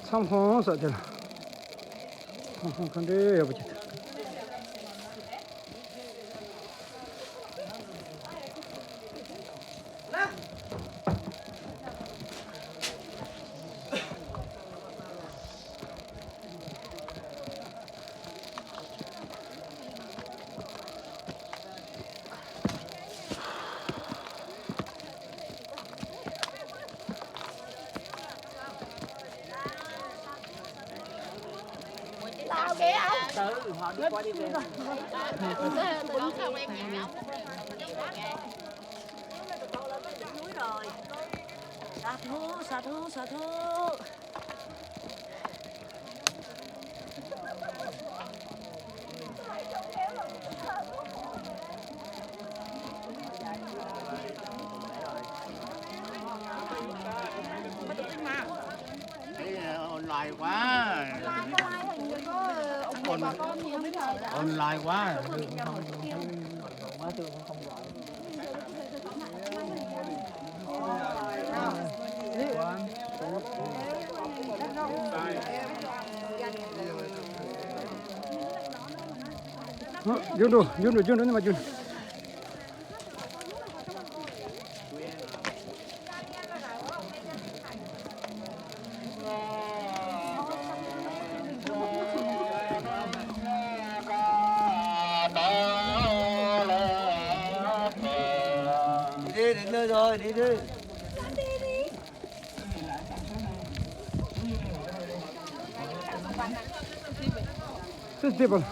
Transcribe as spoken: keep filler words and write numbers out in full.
མཚམས་ཁང་ཟེར་དེ་ལ། མཚམས་ཁང་ག་འདྲའི་ཡག་པོ་ཅིག་འདུག Sa thu, sa thu, sa thu. Online quá. Online quá. རྒྱུན་འགྲོ་རྒྱུན་འགྲོ་རྒྱུན་འགྲོ་ནི་མ་རྒྱུན། སུ་བརྩིས་པ།